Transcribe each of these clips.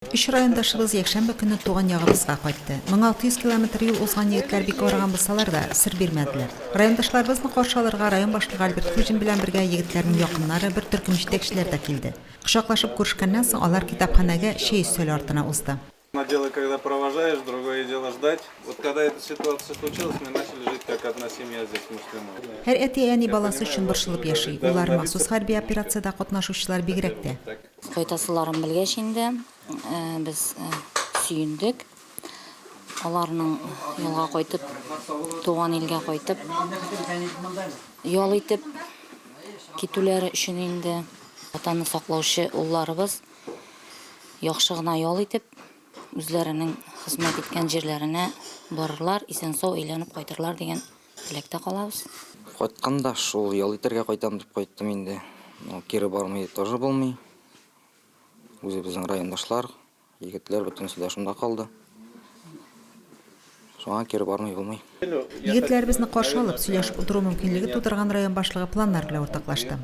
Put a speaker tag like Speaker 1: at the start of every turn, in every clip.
Speaker 1: Өч райондашыбыз якшәмбе көнне туган ягыбызга кайтты. 1600 километр юл узган егетләр бик арыган булсалар да, сер бирмәделәр. Райондашларыбызны каршы алырга район башлыгы Альберт Хуҗин белән бергә егетләрнең якыннары, бер төркем җитәкчеләр дә килде. Кочаклашып күрешкәннән соң алар китапханәгә чәй өстәле артына узды.
Speaker 2: Одно дело, когда провожаешь, другое дело ждать. Вот когда эта ситуация случилась, мы начали жить как одна семья здесь в Муслимове.
Speaker 1: Һәр әти-әни баласы өчен борчылып яши. Улары махсус хәрби операциядә катнашучылар бигрәк тә.
Speaker 3: Кайтасыларын белгәч инде, без сөендек. Аларның ялга кайтып, туган илгә кайтып, ял итеп китүләре өчен инде Ватанны саклаучы улларыбыз яхшы гына ял итеп, үзләренең хезмәт иткән җирләренә барырлар, исән-сау әйләнеп кайтырлар дигән теләктә калабыз.
Speaker 4: Кайтканда шул ял итәргә кайтам дип кайттым инде. Но кире бармый тоже булмый. Үзебезнең райондашлар, егетләр бөтенесе дә шунда калды. Шуңа кире бармый булмый.
Speaker 1: Егетләребезне каршы алып, сөйләшеп утыру мөмкинлеге тудырган район башлыгы планнар белән уртаклашты.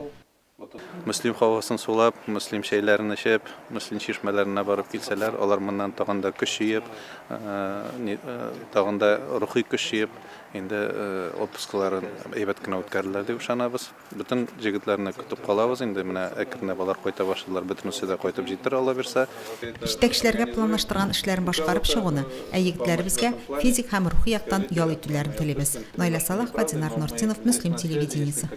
Speaker 2: Мөслим һавасын сулап, Мөслим чәйләрен эчеп, Мөслим чишмәләренә барып килсәләр, алар моннан тагын да көч җыеп, тагын да рухи көч җыеп, инде отпускыларын әйбәт кенә үткәрерләр дип ышанабыз. Бөтен җегетләрне көтеп калабыз инде, менә әкренләп алар кайта башладылар, бөтенесе дә кайтып җитер, Алла бирса.
Speaker 1: Җитәкчеләргә планлаштырган эшләрен башкарып чыгуны, ә егетләребезгә физик һәм рухи яктан ял итүләрен телибез. Наилә Сәлахова, Динар Нуртдинов, Мөслим телевидениесе.